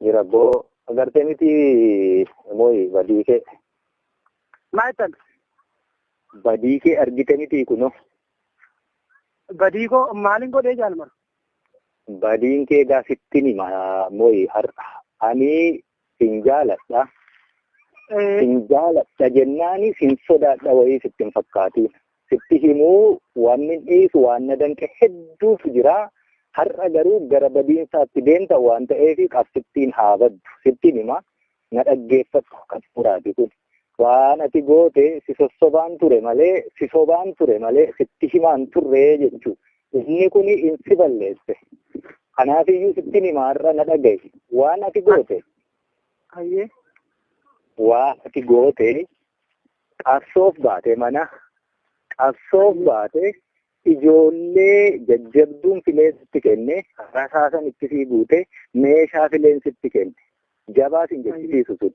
Jira boo agartee miti mooyi badii kee. Maal jettan? Badii kee argite miti kunoo. Badii koo maaliin godhee jaalmar? Badiin kee gaa sittin hima mooyi har'a. Ani sin jaaladha. Sin jaaladha jennaani sin sodaadha wayii sitti hin fakkaatiin. Sitti himuu wanni dhiisu waan na danqe hedduutu jira. Har'a garuu gara badiinsaatti deemta waan ta'eef qabsittiin haa baddu. Sittin hima na dhaggeeffadhu kan furaati kun. Waan ati goote si sossobaan ture malee si sobaan ture malee sitti himaan turree jechuudha. Inni kun in si balleesse. Kanaafiyyuu sittin hima har'a na dhaga'i. Waan ati goote. Waan ati goote qabsoof baate mana qabsoof baate ijoollee jajjabduun fileensitti kenne rasaasan itti sii guute meeshaa fileensitti kenne jabaa sin jechisiisu sun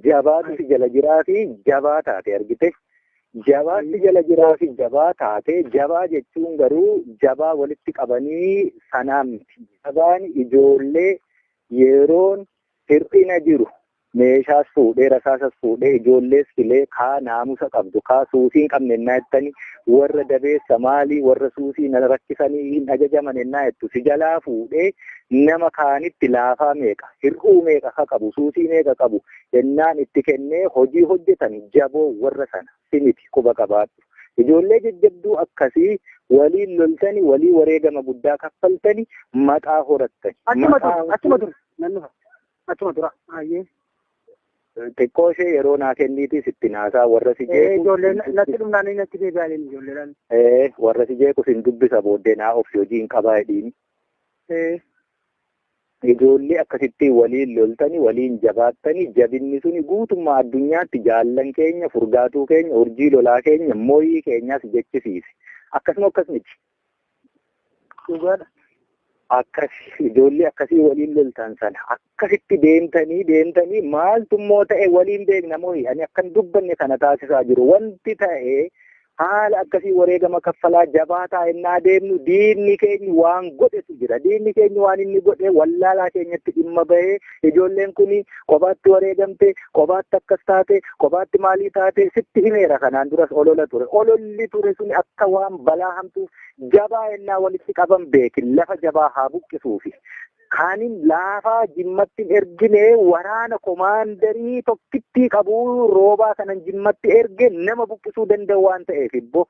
jabaatu si jala jiraa fi jabaa taate argite jabaa si jala jiraa fi jabaa taate jabaa jechuun garuu jabaa walitti qabanii sanaan miti jabaan ijoollee yeroon hir'ina jiru meeshaas fuudhee rasaasas fuudhee ijoollees filee kaa naamusa qabdu kaa suusii hin qabne ennaa jettanii warra dabeessa maalii warra suusii na rakkisanii hin ajajaman ennaa jettu si jalaa fuudhee nama kaanitti laafaa meeqa hir'uu meeqa ka qabu suusii meeqa qabu ennaan itti kennee hojii hojjetan jaboo warra sana si miti quba qabaadhu. Ijoollee jajjabduu akkasii waliin loltani walii wareegama guddaa kaffaltani maqaa horattani. Achuma dur achuma dur nan dhufa achuma dura ayyee. Xiqqoo ishee yeroo naa kenniitii sitti naasaa warra si jeequ. Ijoolleen natti dhumnaan natti deebi'anii ijoolleedhaan. Warra si jeequ sin dubbisa booddee naa obsi hojii hin qabaa jedhiini. Ijoollee akkasitti waliin loltani waliin jabaattani jabinni suni guutummaa addunyaatti jaallan keenya furgaatuu keenya urjii lolaa keenya moyii keenyas jechisiise. Akkasuma akkas miti. Dhugaadha. Akkas ijoollee akkasii waliin loltan sana akkasitti deemtanii deemtanii maaltu immoo ta'e waliin beekna mooyi ani akkan dubbanne kana taasisaa jiru wanti ta'e haala akkasii wareegama kaffalaa jabaa taa'ennaa deemnu diinni keenya waan godhetu jira diinni keenya waan inni godhe wallaalaa keenyatti dhimma bahee ijoolleen kun kophaatti wareegamte kophaatti akkas taate kophaatti maalii taate sitti himeera kanaan duras olola ture ololli ture suni akka waan balaa hamtuuf jabaa ennaa walitti qaban beekin lafa jabaa haa buqqisuufi. Kaanin laafaa jimmatti ergine waraana komaandarii tokkittii qabu roobaa kanan jimmatti erge nama buqqisuu danda'u waan ta'eef ibbo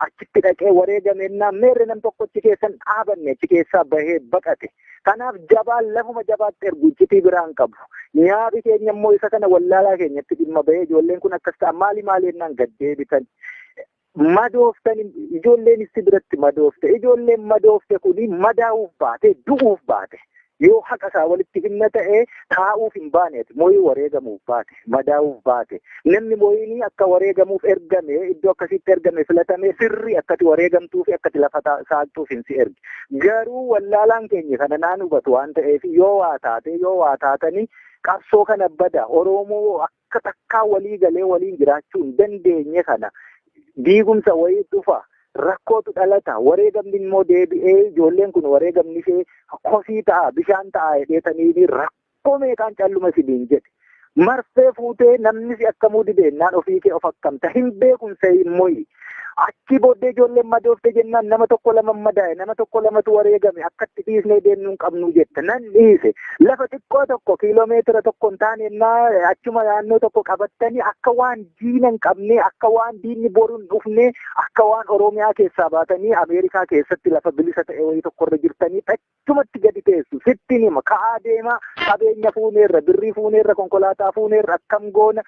achitti dhaqee wareegamennaa meerre nam tokko achi keessan dhaabanne achi keessaa bahee baqate. Kanaaf jabaan lafuma jabaatti ergu iccitii biraan qabu. Nyaabi keenya immoo isa kana wallaalaa keenyatti dhimma bahee ijoolleen kun akkas ta'a maali maali jennaan gad deebitan. Madooftan ijoolleen itti biratti madoofte ijoolleen madoofte kuni madaa'uuf baate du'uuf baate. Yoo haqa isaa walitti himna ta'e taa'uuf hin baaneeti mooyii wareegamuuf baate madaa'uuf baate namni mooyinii akka wareegamuuf ergame iddoo akkasitti ergame filatame sirrii akkati wareegamtuu fi akkati lafa saaqxuuf hin si erge garuu wallaalaan keenya kana naan hubatu waan ta'eef yoo waa taate yoo waa taatanii qabsoo kana bada Oromoo akka takkaa walii galee waliin jiraachuu hin dandeenye kana diigumsa wayii dhufa. Rakkootu dhalata wareegamni immoo deebi'ee ijoolleen kun wareegamni ishee kosii ta'a bishaan ta'a jedheetanii rakkoo meeqaan calluma sibiin jedhe. Marfee fuutee namni si akkamuu dibeennaan ofii kee of akkamta hin beekumsa immoo achi booddee ijoolleen madoofte jennaan nama tokko lama madaa'e nama tokko lamatu wareegame akkatti dhiisnee deemnuu hin qabnu jette nan dhiise lafa xiqqoo tokko kiiloomeetira tokko hin taane achuma naannoo tokko qabattanii akka waan diina hin qabne akka waan diinni boru hin dhufne akka waan Oromiyaa keessaa baatanii Ameerikaa keessatti lafa bilisa ta'e wayii tokkorra jirtanii achumatti gadi teessu sittin hima ka'aa deemaa qabeenya fuuneerra birrii fuuneerra konkolaataa fuuneerra akkam goona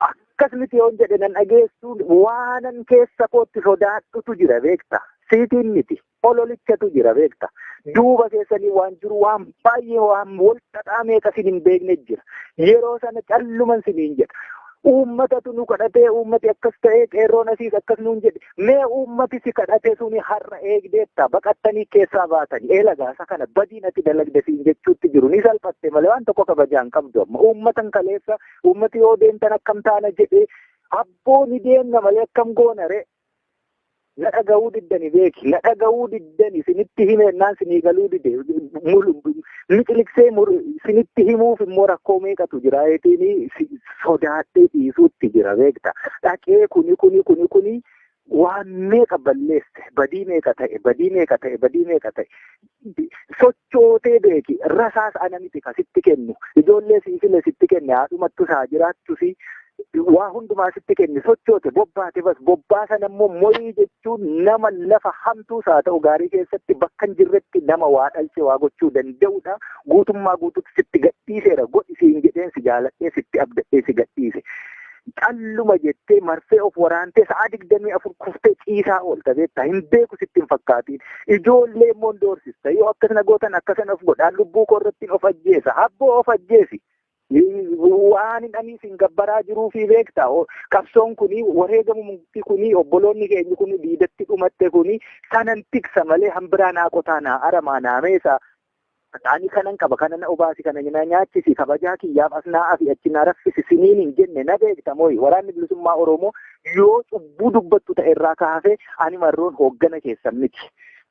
akkas miti yoon jedhe nan dhageessuun waanan keessa kootti sodaadhutu jira beekta. Siitiin miti ololichatu jira beekta. Duuba keessanii waan jiru waan baay'ee waan wal xaxaa meeqa sin hin beekne jira. Yeroo sana calluman siniin jedha. Uummatatu nu kadhatee uummati akkas ta'ee qeerroon asiis akkas nuun jedhe mee uummati si kadhatee suni har'a eegdeetta baqattanii keessaa baatanii eela gaasa kana badiin ati dalagde siin jechuutti jiru ni salphatte malee waan tokko kabajaan qabdu amma uummatan kaleessa uummati yoo deemtan akkam taana jedhee abboo ni deemna malee akkam goona ree. Na dhaga'uu diddani beeki, na dhaga'uu diddani sinitti himennaan sinii galuu dide, miqiliqsee sinitti himuuf immoo rakkoo meeqatu jira jeetiin sodaadhee dhiisuutti jira beekta. Dhaqee kuni kuni kuni kuni waan meeqa balleesse, badii meeqa ta'e, badii meeqa ta'e, badii meeqa ta'e. Sochootee beeki, rasaas ana miti ka sitti kennu, ijoollee siifile sitti kenne, haadhumattus haa jiraattusi. Waa hundumaa sitti kenne, sochoote, bobbaate, bas bobbaa sana immoo moyii jechuun nama lafa hamtuus haa ta'u gaarii keessatti bakka hin jirretti nama waa dhalche waa gochuu danda'udha. Guutummaa guutuutti sitti gadhiiseera, godhi siin jedheen si jaaladhee sitti abdadhee si gadhiise. Calluma jettee marsee of waraantee sa'a 24 kuftee ciisaa oolta beektaa, hin beeku sitti hin fakkaatiin. Ijoollee immoo hin doorsista, yoo akkasana gootan akkasana of godhaan lubbuu koo irratti of ajjeesa, habboo of ajjeesi. Waan hin ani isin gabbaraa jiruu fi beektaa, qabsoon kuni wareegamumti kuni obboloonni keenya kuni diidatti dhumatte kuni sanan tiksa malee hambiraa naa qotaa naa aramaa naa meesa. Ani kanan qaba, kana na obaasi, kana na nyaachisi, kabajaa kiyyaaf as naa afi achi na raffisi siniin hin jenne na beekta mooyi. Waraanni bilisummaa Oromoo yoo cubbuu dubbattu ta'e irraa kaasee ani marroon hooggana keessan miti.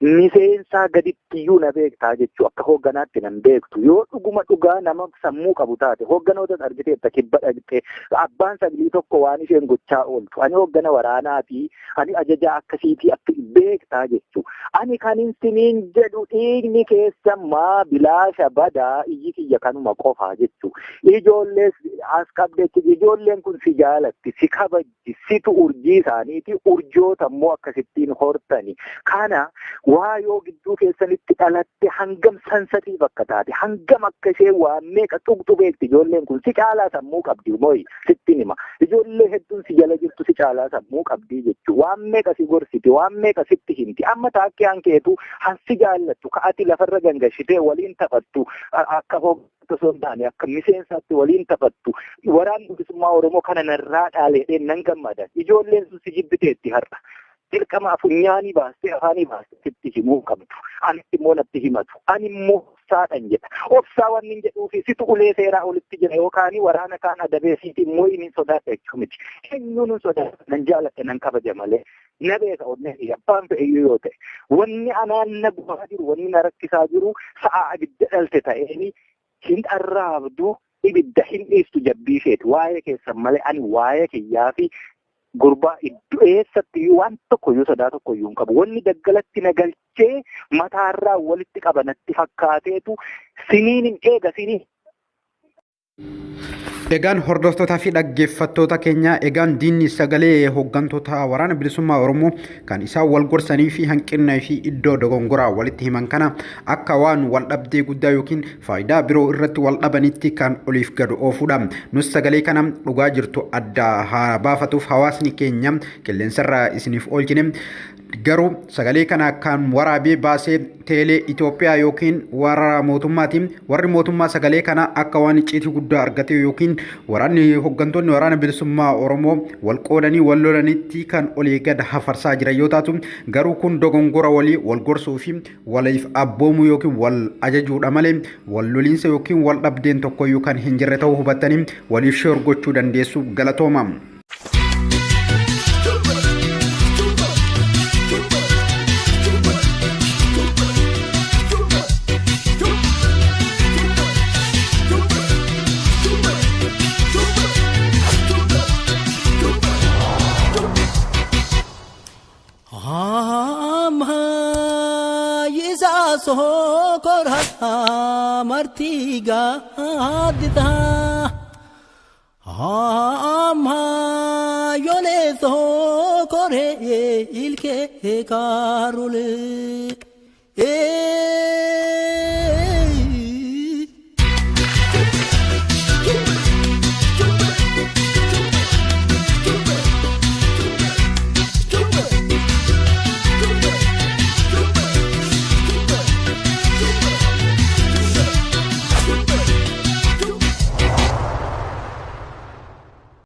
Miseensaa gaditti iyyuu na beektaa jechuu akka hoogganaatti nan beektu. Yoo dhuguma dhugaa nama sammuu qabu taate hoogganoota argiteetta kibba dhaqxee abbaan saglii tokko waan isheen gochaa ooltu. Ani hooggana waraanaatii, ani ajajaa akkasiitii akka beektaa jechuu. Ani kanin siniin jedhu dhiigni keessa maa bilaasha badaa iyyi kiyya kanuma qofaa jechuu. Ijoollees as qabdeetti, ijoolleen kun si jaalatti, si kabajji, situ urjii isaaniiti, urjoota immoo akkasittiin hortani. Kana waa yoo gidduu keessanitti dhalatte hangam sansatiif akka taate, hangam akka ishee waa meeqa tuqxu beekti ijoolleen kun si caalaa sammuu qabdi mooyi sittin hima. Ijoollee hedduun si jala jirtu si caalaa sammuu qabdi jechuu. Waan meeqa si gorsiti, waan meeqa sitti himti. Amma taakkiyaan keetu han si jaallattu, ka'ati lafarra gangashitee waliin taphattu, akka hooggantu osoo hin taane akka miseensaatti waliin taphattu. Waraanni bilisummaa Oromoo kana narraa dhaaleedheen nan gammada. Ijoolleen sun si jibbiteetti har'a. Dirqama funyaanii baastee afaanii baastee sitti himuu qabdu. Anitti immoo natti himatu. Ani immoo obsaadhan jedha. Obsaa wanni hin jedhuufi situ ulee seeraa olitti jira yookaan waraana kaan adabee siiti immoo inni sodaadha jechuu miti. Eenyuun hin sodaadha, nan jaaladha, nan kabaja malee. Na beeka onnee fi abbaan fe'iyyuu yoo ta'e. Wanni anaan na gubaa jiru, wanni na rakkisaa jiru sa'a abidda dhalte ta'een hin arraabdu, ibidda hin dhiistu jabbii isheeti. Waa'ee keessan malee ani waa'ee kiyyaa fi gurbaa iddoo eessatti iyyuu waan tokko iyyuu sodaa tokko iyyuu hin qabu. Wanni daggalatti na galchee mataarraa walitti qaba natti fakkaateetu siniin hin eega siniin. Egaan hordoftootaa fi dhaggeeffattoota keenya, egaan diinni sagalee hooggantoota waraana bilisummaa Oromoo kan isaan wal gorsanii fi hanqinna fi iddoo dogongoraa walitti himan kana akka waan wal dhabdee guddaa yookiin faayidaa biroo irratti wal dhabanitti kan oliif gad oofudha. Nus sagalee kana dhugaa jirtu adda haa baafatuuf hawaasni keenya qilleensarraa isiniif oolchine. Garuu sagalee kana kan waraabee baasee teelee Itoophiyaa yookiin warra mootummaatiin, warri mootummaa sagalee kana akka waan icciitii guddaa argate yookiin waraanni hooggantoonni waraana bilisummaa Oromoo wal qoodanii wal lolanitti kan olii gad hafarsaa jiran yoo taatu, garuu kun dogongora walii wal gorsuu fi waliif abboomuu yookiin wal ajajuudha malee wal loliinsa yookiin wal dhabdeen tokkoyyuu kan hin jirre ta'uu hubattanii waliif sheer gochuu dandeessu. Galatooma. Martiga adita amma yole so kore ilke karule e